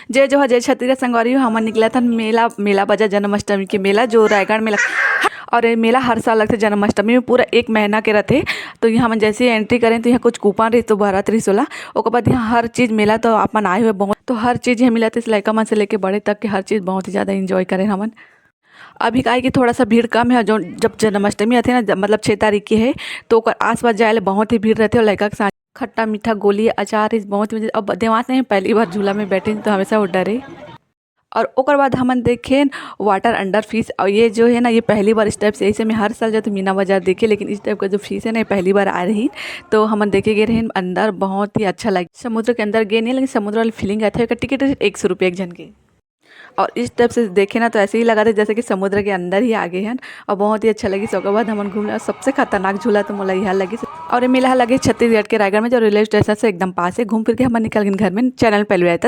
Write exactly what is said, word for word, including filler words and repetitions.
जय जोहार, जय छत्तीसगढ़ संगवारी हो। हमन निकलत हन मेला, मेला बाजार जन्माष्टमी के मेला, जो रायगढ़ में लग-, और ये मेला हर साल लगथे जन्माष्टमी में, पूरा एक महीना के रथे। तो यहाँ हमन जैसे ही एंट्री करें तो यहाँ कुछ कूपन रही तो भरत रही सोला। ओकर बाद यहाँ हर चीज़ मेला तो अपन आए हुए बहुत, तो हर चीज़ यहाँ मिलत हे, लड़का मन से लेके बड़े तक के हर चीज़ बहुत ही ज़्यादा एंजॉय करें हमन। अभी काहे कि थोड़ा सा भीड़ कम है, जो जब जन्माष्टमी आथे ना, जब मतलब छः तारीख की है, तो ओकर आसपास जाए ले बहुत ही भीड़ रहथे और लड़का के साथ खट्टा मीठा गोली अचार इस बहुत ही मजे। अब देवास नहीं, पहली बार झूला में बैठे तो हमेशा वो डरे। और ओकर बाद हमन देखेन वाटर अंडर फिश, और ये जो है ना, ये पहली बार इस टाइप से, ऐसे में हर साल जाते मीना बाजार देखे, लेकिन इस टाइप का जो फिश है ना, ये पहली बार आ रही। तो हमन देखे गए रहे अंदर, बहुत ही अच्छा लगे। समुद्र के अंदर गए नहीं, लेकिन समुद्र वाली फीलिंग आते, टिकट एक सौ रुपये एक जन के। और इस टाइप से देखे ना, तो ऐसे ही लगा था जैसे कि समुद्र के अंदर ही आ गए हैं। और बहुत ही अच्छा लगी। ओकर बाद हमन घूमने, और सबसे खतरनाक झूला तो मोला यह लगी। और ये मेला लगे छत्तीसगढ़ के रायगढ़ में, जो रेलवे स्टेशन से एकदम पास है। घूम फिर के हमन निकल गए घर में। चैनल पहले आए तो